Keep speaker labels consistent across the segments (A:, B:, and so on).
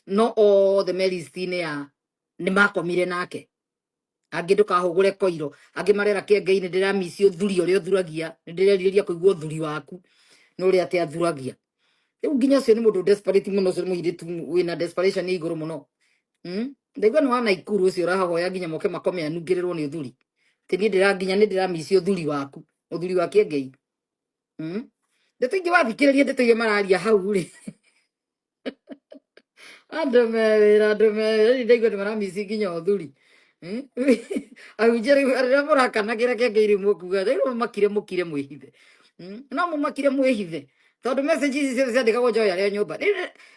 A: No othe me list-inĩ ya nĩ makomire nake. Angĩ ndũkahũgũre koiro, angĩ marera kĩengei-inĩ ndĩramici ũthuri ũrĩa ũthuragia, nĩ ndĩrerirĩria kũigua ũthuri waku nĩ ũrĩa atĩ athuragia. Rĩu nginya ũcio nĩ mũndũ desperate mũno, ũcio nĩ mũirĩtu wĩna desperation ya igũrũ mũno. Ndaigua nĩ wa Naikuru ũcio ũrahoya nginya moke makome anungĩrĩrwo nĩ ũthuri. Atĩ niĩ ndĩra nginya nĩ ndĩramici ũthuri waku, ũthuri wa kĩengei. Ndeto ingĩ wathikĩrĩria ndeto iria mararia hau rĩ. Andũ me wĩra, andũ me wĩra, rĩu ndaigua nĩ maramici nginya ũthuri. Ahunjia rĩu rĩrĩa mũrakanagĩra kĩengei rĩu mũkuga, rĩu mũmakire mũkire mwĩhithe. No mũmakire mwĩhithe. Tondũ message ici ciothe ciandĩkagwo nja ya arĩa nyũmba.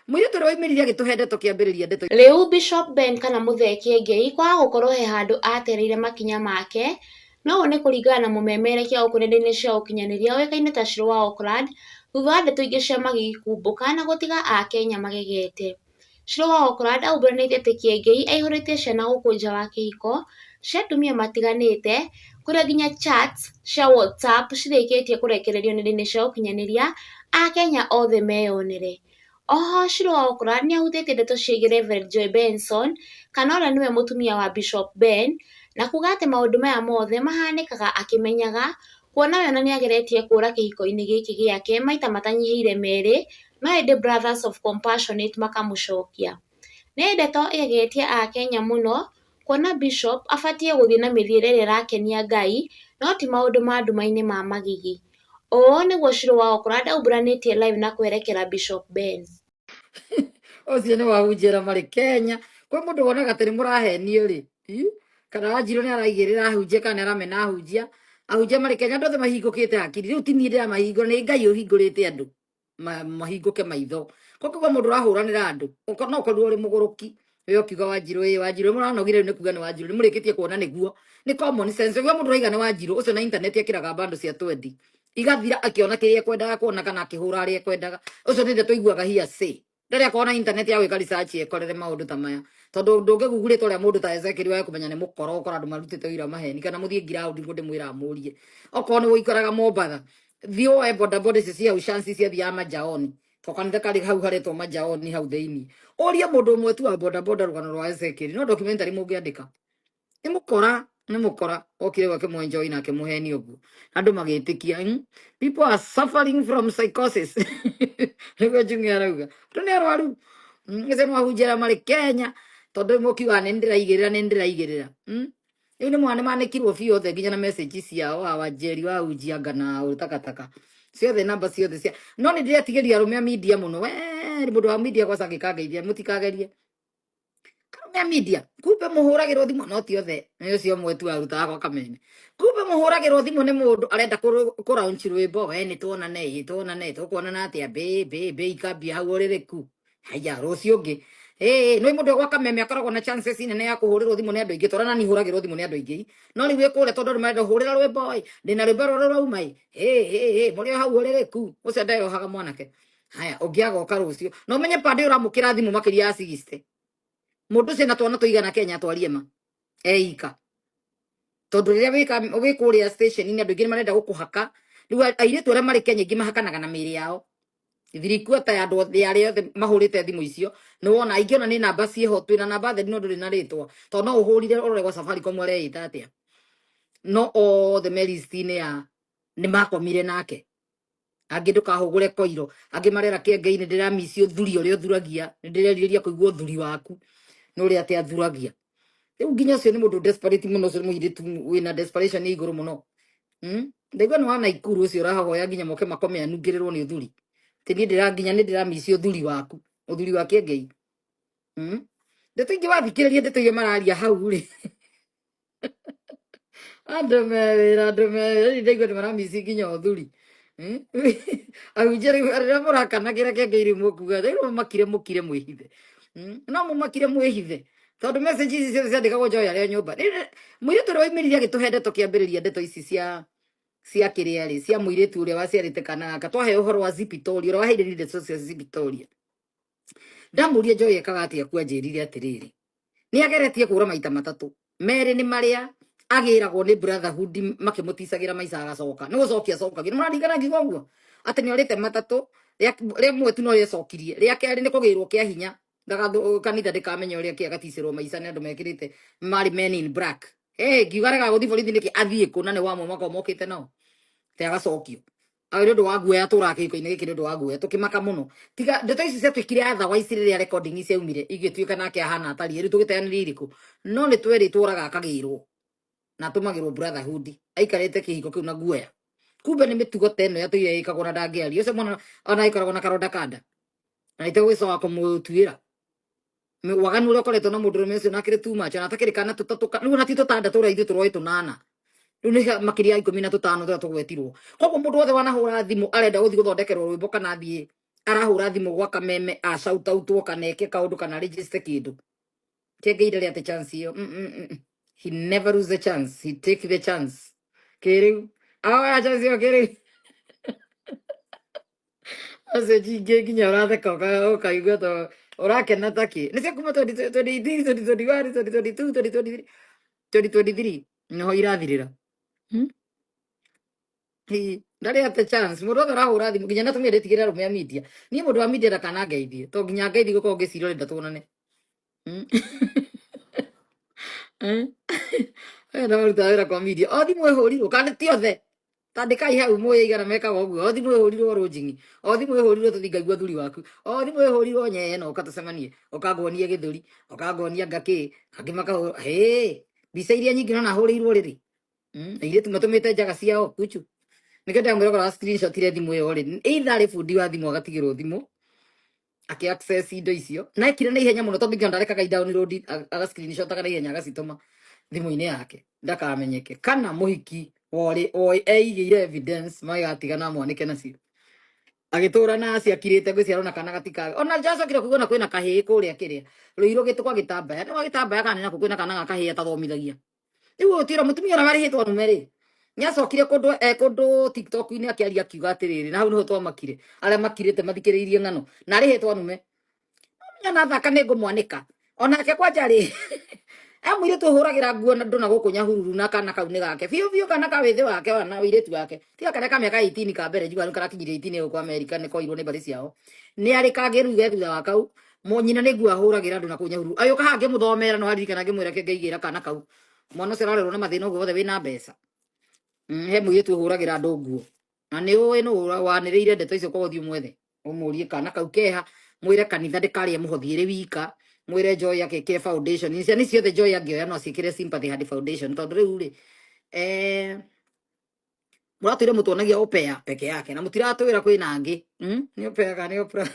A: Mũirĩtu ũrĩa waumĩrire agĩtũhe ndeto kĩambĩrĩria ndeto.
B: Rĩu Bishop Ben kana Mũthee Kĩengei kwaga gũkorwo he handũ atereire makinya make, no ũũ nĩ kũringana na mũmemerekia gũkũ nenda-inĩ cia ũkinyanĩria ũĩkaine ta Shiro wa Auckland thutha wa ndeto ingĩ cia magigi kumbũka na gũtiga Akenya magegete. Shiro wa Auckland aumbũranĩte atĩ Kĩengei aihũrĩtie ciana gũkũ nja wa kĩhiko cia atumia matiganĩte kũrĩa nginya chats cia WhatsApp cirĩkĩtie kũrekererio nenda-inĩ cia ũkinyanĩria Akenya othe meyonere. Oho Shiro wa Auckland nĩahutĩtie ndeto ciĩgiĩ Reverend Joy Benson kana ũrĩa nĩwe mũtumia wa Bishop Ben na kuga atĩ maũndũ maya mothe mahanĩkaga akĩmenyaga kuona we ona nĩageretie kũra kĩhiko-inĩ gĩkĩ gĩake maita matanyihĩire merĩ no ĩndĩ Brothers of Compassionate makamũcokia. Nĩ ndeto ĩgegetie Akenya mũno kuona Bishop abatiĩ gũthiĩ na mĩthiĩre ĩrĩa ĩrakenia Ngai no ti maũndũ ma nduma-inĩ ma magigi. Ũũ nĩguo Shiro wa Auckland aumbũranĩtie live na kwerekera Bishop Ben.
A: Ũcio nĩ wahunjia arĩa marĩ Kenya. Kwĩ mũndũ wonaga atĩ nĩ mũrahenio rĩ, kana Wanjirũ nĩ araigĩrĩra ahunjia kana nĩ aramena ahunjia. Ahunjia marĩ Kenya andũ othe mahingũkĩte hakiri. Rĩu ti niĩ ndĩramahingũra, nĩ Ngai ũhingũrĩte andũ mahingũke maitho. Koguo mũndũ ũrahũranĩra andũ, no ũkorirwo ũrĩ mũgũrũki. We ũkiuga Wanjirũ ĩ Wanjirũ mũranogire rĩu nĩ kuga nĩ Wanjirũ, nĩ mũrĩkĩtie kuona nĩguo. Nĩ common sense, ũguo mũndũ ũraiga nĩ Wanjirũ, ũcio na internet ekĩraga bando cia twendi. Igathira akĩona kĩrĩa ekwendaga kuona kana akĩhũra arĩa ekwendaga. Ũcio nĩ ndeto iguaga hearsay. Ndarĩ akorwo na internet ya gwĩka research ekorere maũndũ ta maya. Tondũ ndũngĩgugurĩte ũrĩa mũndũ ta Ezekiel wage kũmenya nĩ mũkora ũkora andũ marutĩte ũira maheni kana mũthiĩ ground nĩguo ndĩmwĩra mũrie. Okorwo nĩ ũikaraga Mombatha, thiĩ woe bodaboda icio cia Ushansi ciathiaga Majaoni. To kanitha karĩ hau haretwo Majaoni hau thĩinĩ. Ũrie mũndũ ũmwe tu wa bodaboda rũgano rwa Ezekiel. No documentary mũngĩandĩka. Nĩ mũkora, nĩ mũkora. Okire gwake mwenjoi na akĩmũhenia ũguo. Andũ magĩtĩkia. People are suffering from psychosis. Nĩguo Njung'e arauga. Andũ nĩ arwaru. Acio nĩ ahunjia arĩa marĩ Kenya. Tondũ rĩmwe ũkiugaga nĩ ndĩraigĩrĩra, nĩ ndĩraigĩrĩra. Rĩu nĩ mwana nĩmanĩkirwo biũ othe nginya na message ciao wa Wanjeri wa Unjianga na Takataka. Ciothe namba ciothe cia. No nĩ ndĩretigĩria arũme a media mũno. Wee mũndũ wa media gwaca angĩkangeithia mũtikagerie. Arũme a media kumbe mũhũragĩrwo thimũ no ti othe nĩ ũcio ũmwe tu arutaga gwa kameme. Kumbe mũhũragĩrwo thimũ nĩ mũndũ arenda kũ launch rwĩmbo, we nĩ tuonane, ĩ tuonane, tũkuonana atĩa, mbĩ mbĩ mbĩ ikambia hau ũrĩrĩku. Haya rũciũ ũngĩ. Ĩ nĩ mũndũ gwa kameme akoragwo na chances nene ya kũhũrĩrwo thimũ nĩ andũ aingĩ tondũ nani hũragĩrwo thimũ nĩ andũ aingĩ. No rĩu wĩ kũrĩa tondũ andũ marenda hũrĩra rwĩmbo ĩ, ndĩna rwĩmbo rũrũ rwauma ĩ, ĩ ĩ ĩ mũrĩ o hau ũrĩrĩku. Ũcio ndeyohaga mwanake. Haya ũngĩ agoka rũciũ. Na ũmenye pande ũramũkĩra thimũ makĩria ya 60. Mũndũ ũcio na twana tũigana Kenya atwarie ma. Eika. Tondũ rĩrĩa wĩka wĩ kũrĩa station-inĩ andũ aingĩ nĩ marenda gũkũhaka. Rĩu airĩtu arĩa marĩ Kenya aingĩ mahakanaga na mĩĩrĩ yao. Thirikuota ya andũ othe arĩa othe mahũrĩte thimũ icio nĩ wona aingĩ ona nĩ namba ciĩho twĩna namba theri no ndũrĩ na rĩtwa tondũ no ũhũrire ũrore gwa Safaricom areĩta atĩa no othe me list-inĩ ya nĩ makomire nake. Angĩ ndũkahũgũre koiro, angĩ marera kĩengei-inĩ ndĩramici ũthuri ũrĩa ũthuragia, nĩ ndĩrerirĩria kũigua ũthuri waku nĩ ũrĩa atĩ athuragia. Rĩu nginya ũcio nĩ mũndũ desperate mũno, ũcio nĩ mũirĩtu wĩna desperation ya igũrũ mũno. Ndaigua nĩ wa Naikuru ũcio ũrahoya nginya moke makome anungĩrĩrwo nĩ ũthuri. Atĩ niĩ ndĩra nginya nĩ ndĩramici ũthuri waku, ũthuri wa kĩengei. Ndeto ingĩ wathikĩrĩria ndeto iria mararia hau rĩ. Andũ me wĩra, andũ me wĩra, rĩu ndaigua nĩ maramici nginya ũthuri. Ahunjia rĩu rĩrĩa mũrakanagĩra kĩengei rĩu mũkuga, rĩu mũmakire mũkire mwĩhithe. No mũmakire mwĩhithe. Tondũ message ici ciothe ciandĩkagwo nja ya arĩa nyũmba. Mũirĩtu ũrĩa waumĩrire agĩtũhe ndeto kĩambĩrĩria ndeto ici cia cia kĩrĩa rĩ, cia mũirĩtu ũrĩa waciarĩte kana gaka. Twaheo ũhoro wa Zipitoria, ũrĩa waheire ndeto cia Zipitoria. Ndamũria Joy ekaga atĩa kuo anjĩrire atĩrĩrĩ, nĩ ageretie kũra maita matatũ. Merĩ nĩ marĩa agĩragwo nĩ brotherhood makĩmũticagĩra maica agacoka. Nĩ gũcokia acokagia. Nĩ mũraririkana ngiuga ũguo? Atĩ nĩ orĩte matatũ, rĩmwe tu no rĩecokirie. Rĩa kerĩ nĩ kũgĩrwo kĩa hinya. Ndagathu kanitha ndikamenya uria ki agaticirwo maica ni andu mekirite mari men in black. Eh, ngiuga rega guthi borithi niki athie kuna ni wamwe makorwo mokite nao te agacokio. Nĩ ũndũ wa guoya tũraga kĩhiko-inĩ gĩkĩ nĩ ũndũ wa guoya tũkĩmaka mũno. Tiga ndeto ici ciatuĩkire otherwise rĩrĩa recording ciaumire igĩtuĩka nake ahana atariĩ rĩu tũgĩteanĩria irĩkũ. No nĩ twerĩtwo ũraga akagĩrwo na atũmagĩrwo brotherhood aikarĩte kĩhiko kĩu na guoya. Kumbe nĩ mĩtugo ta ĩno yatũire ĩkagwo na ndangĩaria. Ũcio mwana ona aikaragwo na karonda kanda na itegũgĩcoka kũmũtuĩra. Waganu ũrĩa ũkoretwo na mũndũrũme ũcio na akĩrĩ too much ona atakĩrĩ kana tũtatũ rĩu ona ti tũtandatũ ũrĩa ithuĩ tũroĩ tũnana. Rĩu nĩ makĩria ya 15 tũrĩa tũgwetirwo. Koguo mũndũ wothe wanahũra thimũ arenda gũthiĩ gũthondekerwo rwĩmbo kana athiĩ arahũra thimũ gwa kameme a shout outwo kana eke kaũndũ kana register kĩndũ. Kĩengei ndarĩ ate chance ĩyo. He never lose the chance. He take the chance. Kĩrĩu. Aoya chance ĩyo kĩrĩu. Message ingĩ nginya ũratheka ũkaigua ta ũrakena ta kĩ. Nĩ cia kuma 2023, 2021, 2022, 2023, 2023 nĩho irathirĩra. Ĩ, ndarĩ ate chance. Mũndũ wothe ũrahũra thimũ nginya na atumia ndĩtigĩre arũme a media. Niĩ mũndũ wa media ndakanangeithie. To nginya ngeithie gũkorwo ngĩciria ũrenda tuonane. Aya nĩ marutaga wĩra kwa media. O thimũ ĩhũrirwo kana ti othe. Tandĩkai hau mũĩ aigana mekaga ũguo. O thimũ ĩhũrirwo rũnjing'i. O thimũ ĩhũrirwo tũthiĩ ngaigua thuri waku. O thimũ ĩhũrirwo nyee na ũka tũcemanie. Ũka nguonie gĩthũri. Ũka nguonia ngakĩ. Angĩ makahũra. Hĩ! Mbica iria nyingĩ nona hũrĩirwo rĩrĩ. Airĩtu matũmĩte njaga ciao kuchu. Nĩkĩo ndĩramwĩra okorwo screenshot-ire thimũ ĩyo rĩ, either arĩ bundi wa thimũ agatigĩrwo thimũ akĩ access indo icio na ekire na ihenya mũno tondũ nginya ndarekaga i download aga screenshotaga na ihenya agacitũma thimũ-inĩ yake ndakamenyeke kana mũhiki worĩ oĩ eigĩire evidence magatigana mwanĩke nacio agĩtũra na acio akirĩte ngwĩciria ona kana gatikaga ona njacokire kuigua na kwĩna kahĩĩ kũrĩa kĩrĩa rũirũ gĩtũ kwa gĩtambaya nĩ gwa gĩtambaya kana nĩ nakũ kwĩna kana ga kahĩĩ atathomithagia rĩu ũtira mũtumia ũrĩa warĩhĩtwo arũme rĩ nĩacokire kũndũ kũndũ TikTok-inĩ akĩaria akiuga atĩrĩrĩ na hau nĩho twamakire arĩa makirĩte mathikĩrĩirie ng'ano na arĩhĩtwo anume na thaka nĩ ngũmwanĩka onake kwanja rĩ e mũirĩtu ũhũragĩra nguo na ndũ na gũkũ Nyahururu na kana kau nĩ gake biũ biũ kana ka wĩthĩ wake ona ũirĩtu wake tiga karĩa ka mĩaka 18 ka mbere njiguaga rĩu karakinyirie 18 gũkũ Amerika nĩ koirwo nĩ mbarĩ ciao nĩ arĩ kangĩ rĩu ge thutha wa kau nyina nĩ nguo ahũragĩra andũ na kũu Nyahururu agĩũka haha ngĩmũthomera no aririkana ngĩmwĩra kĩ ngĩigĩra kana kau mwana ũcio ararerwo na mathĩna ũguo wothe wĩna mbeca. He mũirĩtu ũhũragĩra andũ nguo na nĩ ũĩ nũ wanĩrĩire ndeto icio kwa ũthiũ mwethe ũmũrie kana kau keha mwĩre kanitha ndĩkarĩe mũhothi ĩrĩ wika mwĩre Joy akekĩre foundation ciana ciothe Joy angĩoya no ciĩkĩre Sympathy Hand Foundation tondũ rĩu rĩ mũratwĩre mũtuonagia opea peke yake na mũtiratwĩra kwĩna angĩ. Nĩ opea kana nĩ opera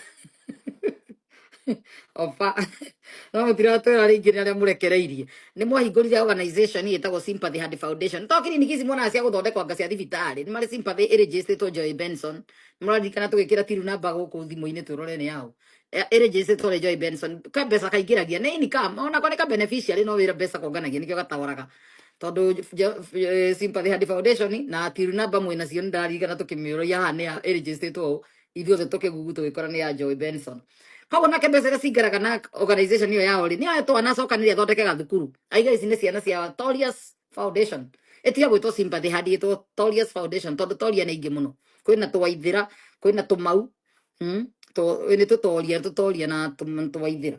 A: opa no mũtiratwĩra rĩngĩ nĩ arĩa mũrekereirie nĩ mwahingũrire organization ĩtagwo Sympathy Hand Foundation to kiriniki ici mwonaga cia gũthondekwo anga cia thibitarĩ nĩ marĩ Sympathy ĩrĩnjĩstĩtwo Joy Benson mũraririkana tũgĩkĩra tiru namba gũkũ thimũ-inĩ tũrore nĩ yaũ ĩrĩnjĩstĩtwo nĩ Joy Benson ka mbeca kaingĩragia nĩ income ona ko nĩ ka beneficiary no wĩra mbeca konganagia nĩkĩo gataũraga tondũ Sympathy Hand Foundation na tiru namba mwĩna cio nĩndaririkana tũkĩmĩũria haha nĩ ya ĩrĩnjĩstĩtwo ũũ ithuothe tũkĩgugu tũgĩkora nĩ ya Joy Benson koguo nake mbeca iria cingĩraga na organization ĩyo yao rĩ nĩyo etwana acokanĩria athondeke gathukuru aiga ici nĩ ciana cia Torias Foundation ĩtiga gwĩtwo Sympathy Hand ĩtwo Torias Foundation tondũ Toria nĩ aingĩ mũno kwĩna twaithĩra kwĩna tũmau nĩ tũtoria tũtoria na twaithĩra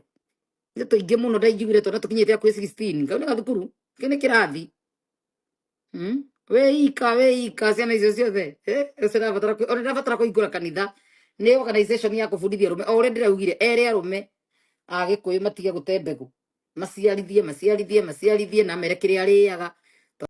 A: nĩ tũingĩ mũno ndaiguire twana tũkinyĩte hakuhĩ 16 kau nĩ gathukuru kĩu nĩ kĩrathi. Wĩika wĩika ciana icio ciothe ũcio ndabatara ona ndabatara kũhingũra kanitha nĩ organization ya kũbundithia arũme o ũrĩa ndĩraugire ere arũme a Gĩkũyũ matige gũte mbegũ maciarithie maciarithie maciarithie na mere kĩrĩa arĩaga